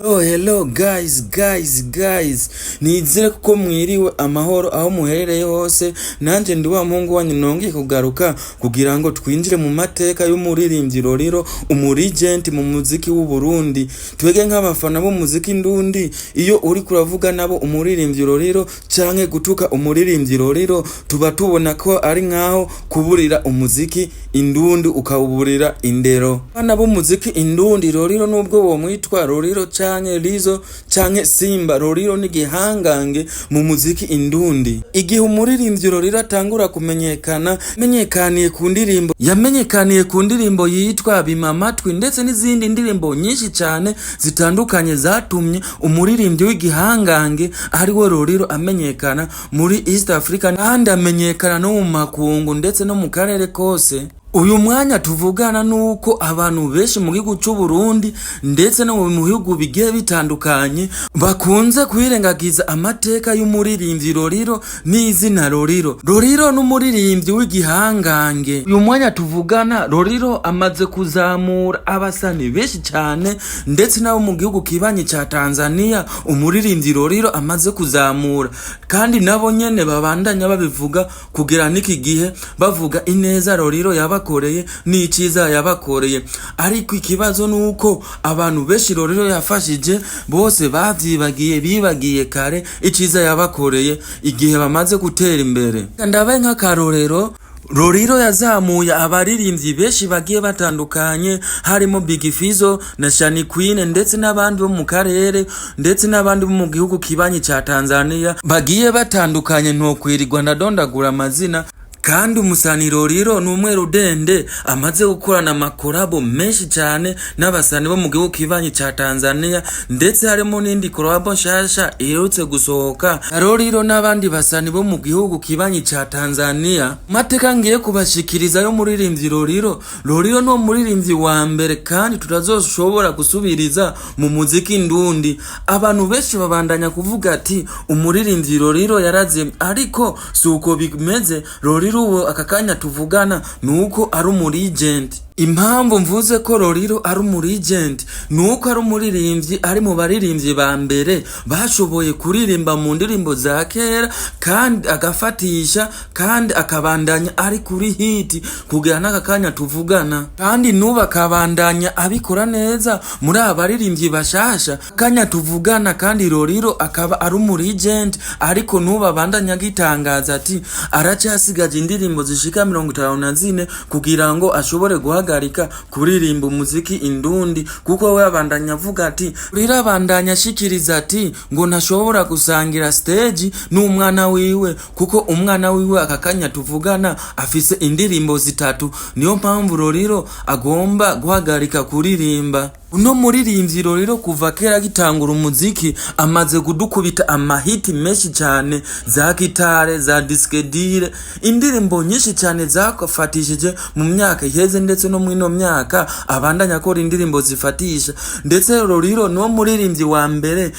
Oh, hello guys, guys, guys, nizere ko mwiriwe amahoro aho muherereye hose. Nanje ndi wa muhungu wanyu, nongeye kugaruka kugira ngo twinjire mu mateka y'umuririmbyi Lolilo, umu legend mu muziki w'u Burundi. Twege nk'abafana b'umuziki ndundi, iyo uri kuravuga nabo umuririmbyi Lolilo canke gutuka umuririmbyi Lolilo, tuba tubona ko ari nkaho kuburira umuziki indundi, ukawuburira indero. Abana b'umuziki indundi, Lolilo nubwo bomwitwa Lolilo canke Lizo canke Simba, Lolilo ni gihangange mu muziki indundi. Igihe umuririmbyi Lolilo atangura kumenyekana, menyekaniye ku ndirimbo, yamenyekaniye ku ndirimbo yitwa Bima Amatwi, ndetse n'izindi ndirimbo nyinshi cyane zitandukanye zatumye umuririmbyi w'igihangange ariwe Lolilo amenyekana muri East Africa, kandi amenyekana no mu makungu ndetse no mu karere kose. Uyu mwanya tuvugana nuko abantu benshi mu gihugu c'u Burundi ndetse no mu bihugu bigiye bitandukanye bakunze kwirengagiza amateka y'umuririmbyi Lolilo n'izina Lolilo. Lolilo n'umuririmbyi w'igihangange. Uyu mwanya tuvugana, Lolilo amaze kuzamura abasani benshi cyane, ndetse nabo mu gihugu kibanyi ca Tanzania. Umuririmbyi Lolilo amaze kuzamura, kandi nabo nyene babandanya babivuga kugera n'iki gihe, bavuga ineza Lolilo yabakoreye n'iciza yabakoreye. Ariko ikibazo nuko abantu benshi Lolilo yafashije bose bavyibagiye, bibagiye kare iciza yabakoreye igihe bamaze gutera imbere. Ndabaye nk'akarorero, Lolilo yazamuye abaririmbyi benshi bagiye batandukanye, harimo Big Fizzo na Shani Queen, ndetse n'abandi bo mu karere, ndetse n'abandi bo mu gihugu kibanyi ca Tanzania bagiye batandukanye, ntokwirirwa ndadondagura amazina. Kandi umusani Lolilo ni umwe rudende amaze gukorana ama collabo menshi cyane n'abasani bo mu gihugu kibanyi ca Tanzania, ndetse harimo n'indi collabo nshasha iherutse gusohoka na Lolilo n'abandi basani bo mu gihugu kibanyi ca Tanzania. Mateka ngiye kubashikiriza yo muririmbyi Lolilo. Lolilo ni umuririmbyi wa mbere kandi tutazoshobora gusubiriza mu muziki ndundi. Abantu benshi babandanya kuvuga ati umuririmbyi Lolilo yarazimye, ariko si uko bimeze. Lolilo ubu aka kanya tuvugana nuko ari umu legend. Impamvu mvuze ko Lolilo ari umu legend nuko ari umuririmbyi, ari mu baririmbyi ba mbere bashoboye kuririmba mu ndirimbo za kera kandi agafatisha, kandi akabandanya ari kuri hit kugera n'aka kanya tuvugana, kandi n'ubu akabandanya abikora neza muri aba baririmbyi bashasha kanya tuvugana. Kandi Lolilo akaba ari umu legend, ariko n'ubu abandanya agitangaza ati aracyasigaje indirimbo zishika 54 kugira ngo ashobore guhagarika kuririmba umuziki indundi, kuko we abandanya avuga ati, Lolilo abandanya ashikiriza ati ngo ntashobora gusangira stage n'umwana wiwe, kuko umwana wiwe aka kanya tuvugana afise indirimbo zitatu. Niyo mpamvu Lolilo agomba guhagarika kuririmba. Uno muririmbyi Lolilo, kuva kera agitangura umuziki, amaze kudukubita ama hit menshi cyane, za gitare, za disque dur, indirimbo nyinshi cyane zafatishije mu myaka iheze, ndetse no mwino myaka abandanya akora indirimbo zifatisha. Ndetse Lolilo niwo muririmbyi wa mbere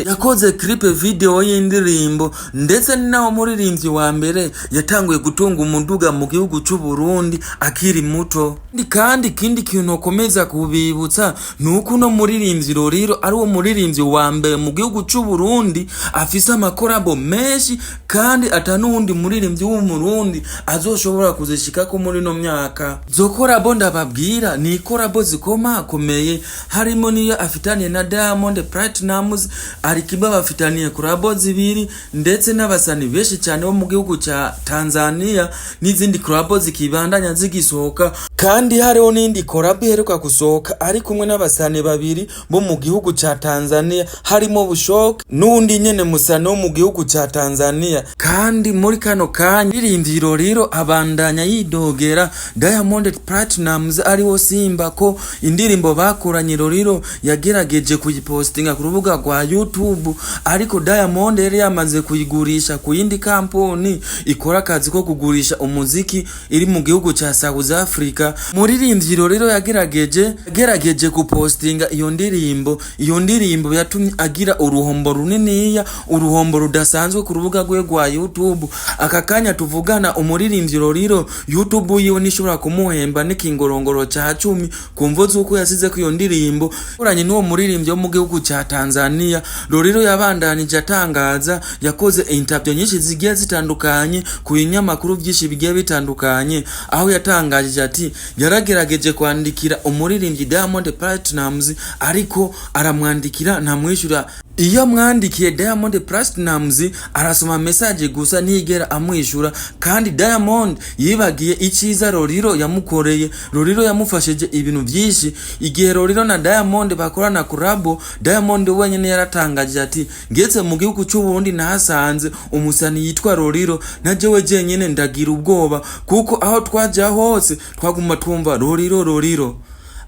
yakoze clip video y'indirimbo, ndetse ni nawo muririmbyi wa mbere yatanguye gutunga umuduga mu gihugu c'u Burundi akiri muto. Kandi ikindi kintu ukomeza kubibutsa nuko uno muririmbyi Lolilo ari wo muririmbyi wa mbere mu gihugu c'u Burundi afise ama collabo menshi, kandi ata n'uwundi muririmbyi w'Umurundi azoshobora kuzishikako muri ino myaka. Izo collabo ndababwira ni collabo zikomakomeye, harimo niyo afitaniye na Diamond Platnumz, Alikiba bafitaniye collabo zibiri, ndetse n'abasani benshi cyane bo mu gihugu ca Tanzania, n'izindi collabo zikibandanya zigisohoka. Kandi hariho n'indi collabo iheruka gusohoka ari kumwe n'abasani babiri bo mu gihugu ca Tanzania, harimo Bushoke n'uwundi nyene musani wo mu gihugu ca Tanzania. Kandi muri kano kanya ririmbyi Lolilo abandanya yidogera Diamond Platnumz, ariwo Simba, ko indirimbo bakoranye Lolilo yagerageje kuyipostinga ku rubuga rwa YouTube, ariko Diamond yari yamaze kuyigurisha ku yindi kampuni ikora akazi ko kugurisha umuziki iri mu gihugu ca South Africa. Muririmbyi Lolilo yagerageje Gupostinga iyo ndirimbo, iyo ndirimbo yatumye agira uruhombo runiniya, uruhombo rudasanzwe ku rubuga rwe rwa YouTube. Aka kanya tuvugana, umuririmbyi Lolilo, YouTube yiwe ntishobora kumuhemba n'ikingorongoro ca 10 ku mvo z'uko yasize ko iyo ndirimbo koranye n'uwo muririmbyi wo mu gihugu ca Tanzania. Lolilo yabandanije atangaza, yakoze interview nyinshi zigiye zitandukanye ku binyamakuru byinshi bigiye bitandukanye, aho yatangajije ati yaragerageje kwandikira umuririmbyi Diamond Platnumz, ariko aramwandikira ntamwishyura. Iyo amwandikiye, Diamond Platnumz arasoma message gusa, ntiyigera amwishyura. Kandi Diamond yibagiye icyiza Lolilo yamukoreye. Lolilo yamufashije ibintu byinshi. Igihe Lolilo na Diamond bakorana collabo, Diamond wenyine yaratangaje ati: "Ngeze mu gihugu cy'u Burundi nahasanze umusani yitwa Lolilo, na jewe jenyine ndagira ubwoba, kuko aho twajya hose twaguma twumva Lolilo, Lolilo."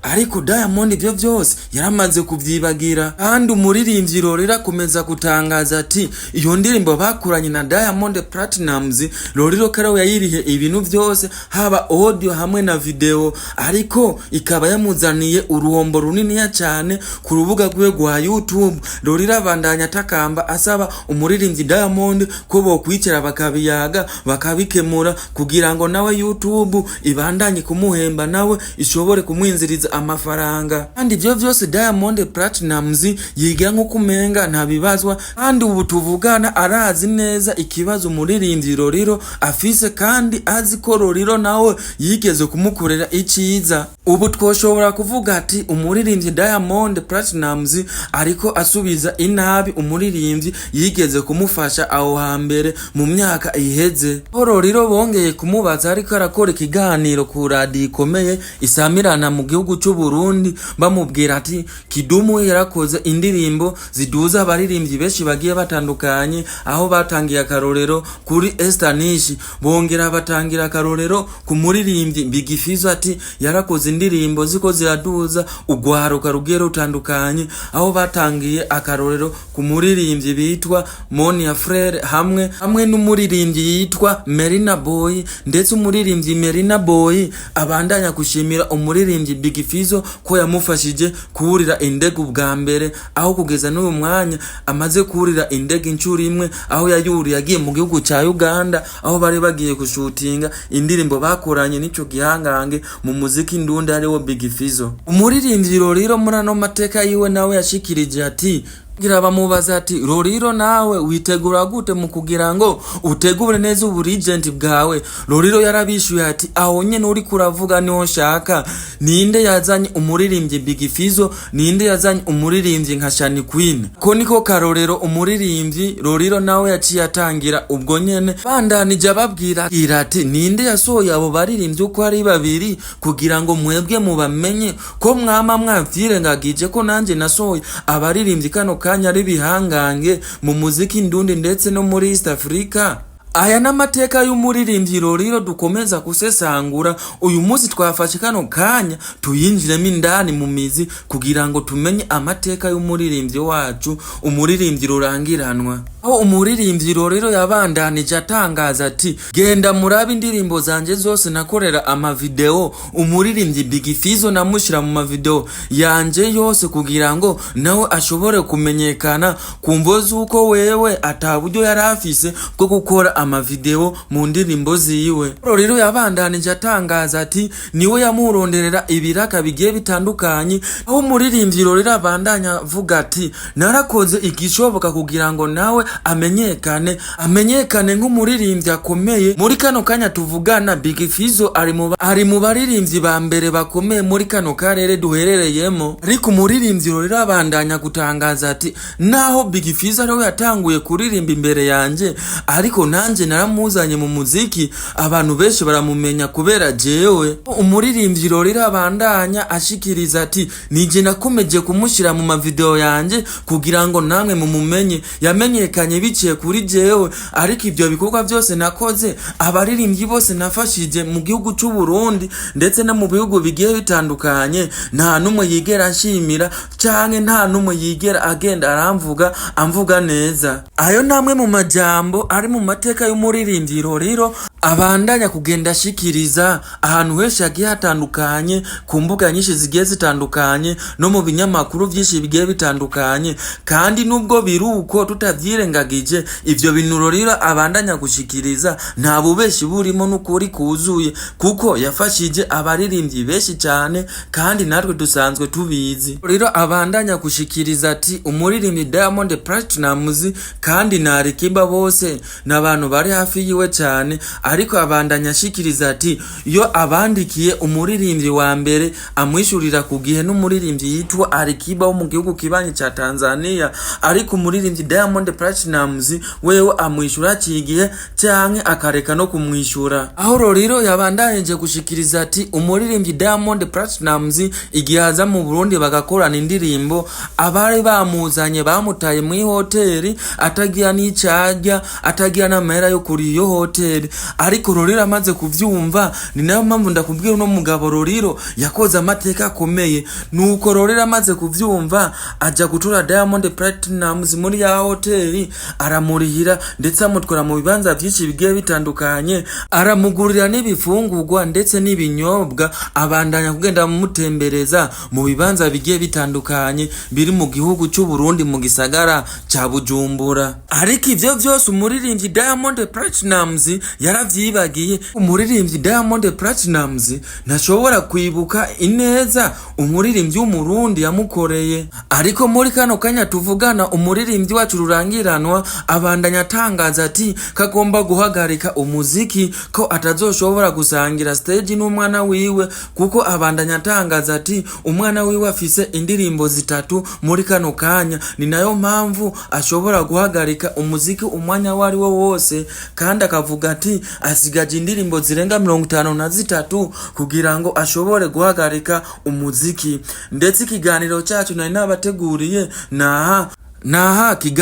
Ariko Diamond ibyo byose yaramaze kubyibagira. Kandi umuririmbyi Lolilo akomeza gutangaza ati iyo ndirimbo bakoranye na Diamond Platnumz, Lolilo Karawe yayirihe ibintu byose, haba audio hamwe na video, ariko ikaba yamuzaniye uruhombo runiniya cyane ku rubuga rwe rwa YouTube. Lolilo abandanya atakamba asaba umuririmbyi Diamond ko bokwicara bakabiyaga, bakabikemura, kugira ngo nawe YouTube ibandanye kumuhemba, nawe ishobore kumwinziriza amafaranga. Kandi ibyo byose Diamond Platnumz yiga nk'uko umenga ntabibazwa. Kandi ubu tuvugana arazi neza ikibazo umuririmbyi Lolilo afise, kandi azi ko Lolilo nawe yigeze kumukorera icyiza. Ubu twoshobora kuvuga ati umuririmbyi Diamond Platnumz ariko asubiza inabi umuririmbyi yigeze kumufasha aho hambere mu myaka iheze. Lolilo bongeye kumubaza ariko arakora ikiganiro ku radiyo ikomeye isamirana mu gihugu cy'u Burundi, bamubwira ati Kidumu yarakoze indirimbo ziduza abaririmbyi benshi bagiye batandukanye, aho batangiye akarorero kuri Esther Nish, bongera batangira akarorero ku muririmbyi Big Fizzo, ati yarakoze indirimbo ziko ziraduza ugwaruka rugiye rutandukanye, aho batangiye akarorero ku muririmbyi bitwa Monia Frere hamwe n'umuririmbyi yitwa Melina Boy. Ndetse umuririmbyi Melina Boy abandanya gushimira umuririmbyi Big Fizzo ko yamufashije kuwurira indege ubwa mbere, aho kugeza n'uyu mwanya amaze kuwurira indege inshuro imwe, aho yayuriye agiye mu gihugu cya Uganda, aho bari bagiye gushutinga indirimbo bakoranye n'ico gihangange mu muziki ndundi ariwo Big Fizzo. Umuririmbyi Lolilo muri ano mateka yiwe nawe yashikirije ati, ngira bamubaza ati: "Lolilo, nawe witegura gute mu kugira ngo utegure neza uburegent bwawe?" Lolilo yarabishuye ati: "Aho nyene uri kuravuga niho nshaka. Ninde yazanye umuririmbyi Big Fizzo? Ninde yazanye umuririmbyi nka Shani Queen?" Ko niko karorero umuririmbyi Lolilo nawe yaciye atangira ubwo nyene. Bandanije ababwira ati: "Ninde yasohoye abo baririmbyi uko ari babiri kugira ngo mwebwe mubamenye, ko mwama mwavyirengagije ko nanje nasohoye abaririmbyi kano kanya ari bihangange mu muziki ndundi ndetse no muri East Africa?" Aya n'amateka y'umuririmbyi Lolilo dukomeza gusesangura uyu munsi. Twafashe kano kanya tuyinjiremo indani mu mizi kugira ngo tumenye amateka y'umuririmbyi wacu, umuririmbyi rurangiranwa, aho umuririmbyi Lolilo yabandanije atangaza ati: "Genda murabe indirimbo zanje zose nakorera amavideo, umuririmbyi Big Fizzo namushyira mu mavideo yanje yose kugira ngo nawe ashobore kumenyekana, ku mvo z'uko wewe ata buryo yari afise bwo gukora amavideo mu ndirimbo ziwe." Rero yabandanije atangaza ati niwe yamuronderera ibiraka bigiye bitandukanye, aho umuririmbyi rero abandanya avuga ati: "Narakoze igishoboka kugira ngo nawe amenyekane, amenyekane nk'umuririmbyi akomeye." Muri kano kanya tuvugana, Big Fizzo ari mu baririmbyi ba mbere bakomeye muri kano karere duherereyemo. Ariko umuririmbyi rero abandanya gutangaza ati: "Naho Big Fizzo ariwe yatanguye kuririmba imbere yanje, ariko nanje naramuzanye mu muziki, abantu benshi baramumenya kubera jewe." Umuririmbyi rero abandanya ashikiriza ati: "Nije nakomeje kumushyira mu mavideo yanje kugira ngo namwe mumumenye, yamenyekanye biciye kuri jewe. Ariko ibyo bikorwa byose nakoze, abaririmbyi bose nafashije mu gihugu cy'u Burundi ndetse no mu bihugu bigiye bitandukanye, nta n'umwe yigera nshimira canke nta n'umwe yigera agenda aramvuga amvuga neza." Ayo namwe mu majambo ari mu mateka y'umuririmbyi Lolilo. Abandanya kugenda ashikiriza ahantu henshi hagiye hatandukanye, ku mbuga nyinshi zigiye zitandukanye, no mu binyamakuru vyinshi bigiye bitandukanye. Kandi nubwo biruko, tutavyirengagije, ivyo bintu Lolilo abandanya gushikiriza nta bubeshi burimo, n'ukuri kuzuye, kuko yafashije abaririmbyi benshi cyane, kandi natwe dusanzwe tubizi. Rero abandanya gushikiriza ati umuririmbyi Diamond Platnumz kandi na Alikiba bose n'abantu bari hafi yiwe cyane. Ariko abandanya ashikiriza ati iyo abandikiye umuririmbyi wa mbere amwishurira ku gihe n'umuririmbyi yitwa Alikiba wo mu gihugu kibanyi ca Tanzania, ariko umuririmbyi Diamond Platnumz wewe amwishura haciye igihe canke akareka no kumwishura. Aho Lolilo yabandanije gushikiriza ati umuririmbyi Diamond Platnumz igihe aza mu Burundi bagakorana indirimbo, abari bamuzanye bamutaye muri hoteli atagira n'icarya, atagira n'amahera yo kuri iyo hoteli. Ariko Lolilo amaze kuvyumva, ni nayo mpamvu ndakubwira uno mugabo Lolilo yakoze amateka akomeye. Nuko Lolilo amaze kuvyumva, aja gutura Diamond Platnumz muri ya hoteli, aramurihira, ndetse amutwara mu bibanza vyinshi bigiye bitandukanye, aramugurira n'ibifungurwa ndetse n'ibinyobwa, abandanya kugenda amutembereza mu bibanza bigiye bitandukanye biri mu gihugu c'u Burundi, mu gisagara ca Bujumbura. Ariko ivyo vyose umuririmbyi Diamond Platnumz yaravyibagiye. Umuririmbyi Diamond Platnumz ntashobora kwibuka ineza umuririmbyi w'Umurundi yamukoreye. Ariko muri kano kanya tuvugana, umuririmbyi wacu rurangiranwa abandanya atangaza ati kagomba guhagarika umuziki, ko atazoshobora gusangira stage n'umwana wiwe, kuko abandanya atangaza ati umwana wiwe afise indirimbo zitatu muri kano kanya, ni nayo mpamvu ashobora guhagarika umuziki umwanya wari wo wose. Kandi akavuga ati asigaje indirimbo zirenga 53 kugira ngo ashobore guhagarika umuziki. Ndetse ikiganiro cyacu nari nabateguriye naha naha kiga.